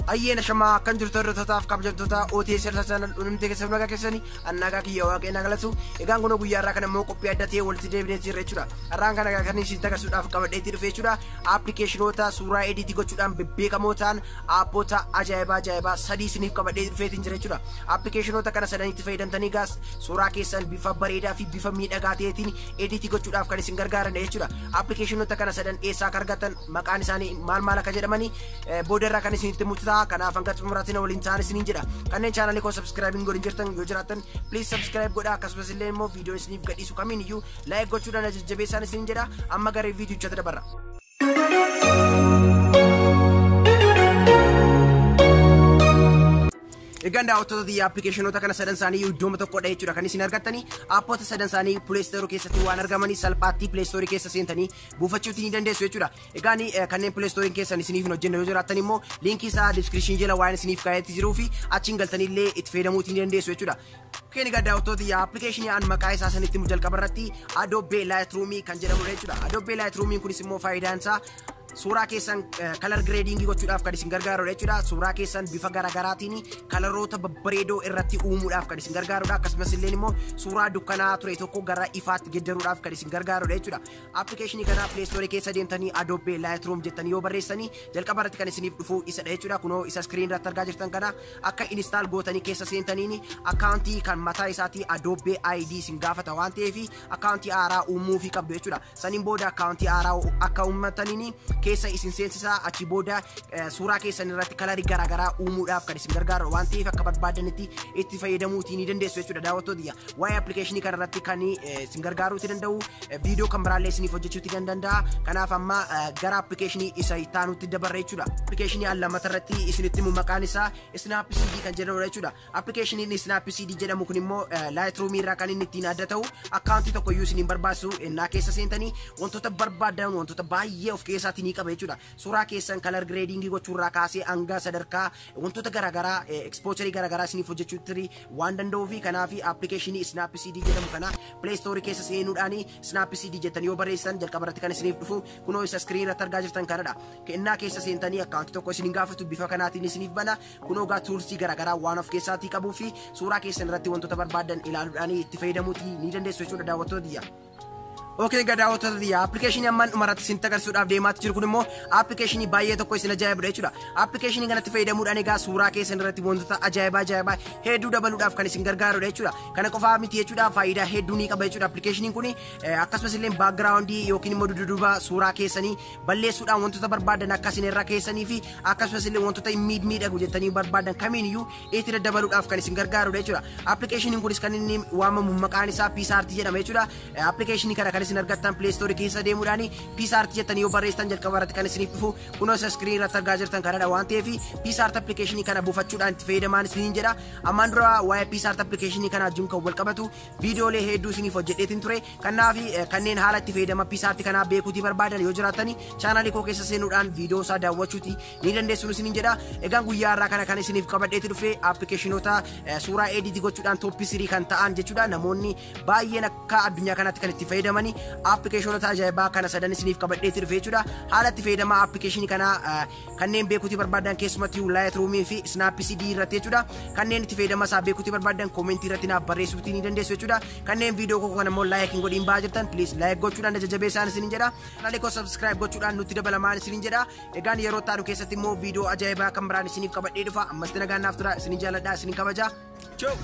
Ayyeena shamaa akkam jirtu hordoftotaaf kabajamtoota OTS channel dhumte keessan nagaa keessanii annagaa kiyya waaqee nagalatu. Egaan kun guyyaa irraa kan immoo qophii adda ta'e walitti deebinee jirra jechuudha. Har'aan kana kan isin agarsiisuudhaaf qabadheetti dhufe jechuudha. Appilikeeshinoota suuraa ediitii gochuudhaan bebbeekamoo ta'an aappoota ajaa'ibaa ajaa'ibaa sadii isiniif qabadhee dhufeetiin jira jechuudha. Appilikeeshinoota kana sadanitti fayyadamtanii gaas suuraa keessan bifa bareedaa fi bifa miidhagaa ta'eetiin ediitii gochuudhaaf kan isin gargaaran jechuudha. Appilikeeshinoota kana sadan eessaa akka argatan maqaan isaanii maal maal akka jedhamanii booda irraa kan isinitti mul'ata. Kanaaf hanga xumuraatti na waliin ta'an isiniin jedha. Kanneen chaanalii koo subscribe hin godhin jirtan yoo jiraattan please subscribe godhaa. Akkasumas illee immoo viidiyoo isiniif gadhiisu kamiin iyyuu like gochuudhaan jajjabeessaan isiniin jedha. Amma gara viidiyochaatti dabarra. Egaan daawwattoota xiyyaa appilikeeshinoota kana sadan isaanii iddoo tokkodha jechuudha kan isin argattanii. Aappoota sadan isaanii Play Store keessatti waan argamanii salphaatti Play Store keessa seentanii buufachuutii ni dandeessu jechuudha. Egaan kanneen Play Store keessan isiniif hin hojjenne yoo jiraattan immoo liinkii isaa description jala waan isiniif kaa'etti jiruu fi achiin galtanii illee itti fayyadamuutii ni dandeessu jechuudha. Keen egaa daawwattoota xiyyaa appilikeeshinii aan maqaa isaa sanitti mu jalqaba irratti Adobe Lightroom kan jedhamudha jechuudha. Adobe Lightroom kunis immoo faayidaan isaa suuraa keessan color grading gochuudhaaf kan isin gargaarudha jechuudha. Suuraa keessan bifa garaagaraatiin kalaroota babbareedoo irratti uumuudhaaf kan isin gargaarudha. Akkasumas illee immoo suuraa dukkanaa ture tokko gara ifaatti geeddaruudhaaf kan isin gargaarudha jechuudha. Appilikeeshinii kana Play Store keessa deemtanii Adobe Lightroom jettanii yoo barreessanii jalqaba irratti kan isiniif dhufu isadha jechuudha. Kunoo isa screen irratti argaa jirtan kana akka install gootanii keessa seentaniin akkaawuntii kan mataa isaatii Adobe ID isin gaafata waan ta'eef akkaawuntii haaraa uumuufii qabdu jechuudha. Saniin booda akkaawuntii haaraa akka uummataniin keessa isin seensisaa achi booda suuraa keessan irratti kalarii garaagaraa uumuudhaaf kan isin gargaaru waan ta'eef akka barbaadanitti itti fayyadamuutii ni dandeessu jechuudha. Daawwattoota waa'ee appilikeeshinii kana irratti kan isin gargaaruuti danda'u viidiyoo kan biraallee isiniif hojjechuuti kan danda'a. Kanaaf amma gara appilikeeshinii isa itti dabarra jechuudha. Appilikeeshinii lammataa irratti isinitti himu maqaan isaa Snapseed kan jedhamudha jechuudha. Appilikeeshiniin Snapseed jedhamu kun immoo Lightroom irraa kan inni ittiin adda ta'u akkaawuntii tokko iyyuu isiniin barbaachisu ennaa keessa seentanii wantoota barbaadan wantoota baay'ee of keessaatii ni qaba jechuudha. Suuraa keessan color grading gochuurraa kaasee hanga sadarkaa wantoota garaagaraa exposure garaagaraa isiniif hojjechuutti waan danda'uu fi kanaaf appilikeeshinii Snapseed jedhamu kana Play Store keessa seenuudhaan Snapseed jettanii yoo barreessan jalqaba irratti kan isiniif dhufu kunoo isa screen irratti argaa jirtan kanadha. Kennaa keessa seentanii akkaawuntii tokko isiniin gaafatu bifa kanaatiin isiniif bana. Kunoo gaa tuulsii garaagaraa waan of keessaatii qabuu fi suuraa keessan irratti wantoota barbaadan ilaaluudhaan itti fayyadamuutii ni dandeessu jechuudha daawwattoota xiyyaa. Okey egaa daawwattoota xiyyaa appilikeeshinii ammaan dhumarratti isin agarsiisuudhaaf deemaatti jiru kun immoo appilikeeshinii baay'ee tokko isin ajaa'ibudha jechuudha. Appilikeeshinii kanatti fayyadamuudhaan egaa suuraa keessan irratti wantoota ajaa'ibaa ajaa'ibaa hedduu dabaluudhaaf kan isin gargaarudha jechuudha. Kana qofaa miti jechuudha faayidaa hedduu ni qaba jechuudha appilikeeshiniin kun akkasumas illee baakgiraawundii yookiin immoo dudduuba suuraa keessanii balleessuudhaan wantoota barbaadan akka isin irra keessanii fi akkasumas illee wantoota miidhagu jettanii barbaadan kamiin iyyuu itti daddabaluudhaaf kan isin gargaarudha jechuudha. Appilikeeshiniin kunis kan inni waamamu maqaan isaa PicsArt jedhama jechuudha. Appilikeeshinii kana kan isin argattan Play Store keessa deemuudhaan PicsArt jettanii yoo barreessitan jalqaba irratti kan isiniif dhufu kunoo isa screen irratti argaa jirtan kanadha waan ta'eef PicsArt appilikeeshinii kana buufachuudhaan itti fayyadamaan isiniin jedha. Ammaan dura waa'ee PicsArt appilikeeshinii kana wajjin kan wal qabatu viidiyoolee hedduu isiniif hojjedheetiin ture. Kanaaf kanneen haala itti fayyadama PicsArt kanaa beekuutii barbaadan yoo jiraatani chaanaalii koo keessa seenuudhaan viidiyoo isaa daawwachuuti ni dandeessu isiniin jedha. Egaan guyyaa har'aa kana kan isiniif qabadheetti dhufe appilikeeshinoota suuraa ediitii gochuudhaan top 3 kan ta'an jechuudha. Namoonni baay'een akka addunyaa kanaatti kan itti fayyadamani appilikeeshinoota ajaa'ibaa kana sadan isiniif qabadheetti dhufe jechuudha. Haala itti fayyadama appilikeeshinii kanaa kanneen beekuutii barbaadan keessumattuu Lightroom fi Snapseed irratti jechuudha. Kanneen itti fayyadama isaa beekuutii barbaadan koomentii irratti naaf barreessuutii ni dandeessu jechuudha. Kanneen viidiyoo koo kana immoo like hin godhin ba'aa jirtan please like gochuudhaan jajjabeessaan isiniin jedha. Kanaalee koo subscribe gochuudhaan nutti dabalamaan isiniin jedha. Egaan yeroo taanu keessatti immoo viidiyoo ajaa'ibaa kan biraan isiniif qabadhee dhufa. Ammas nagaan naaf tura isiniin jaalladha isiniin kabaja. Ciao.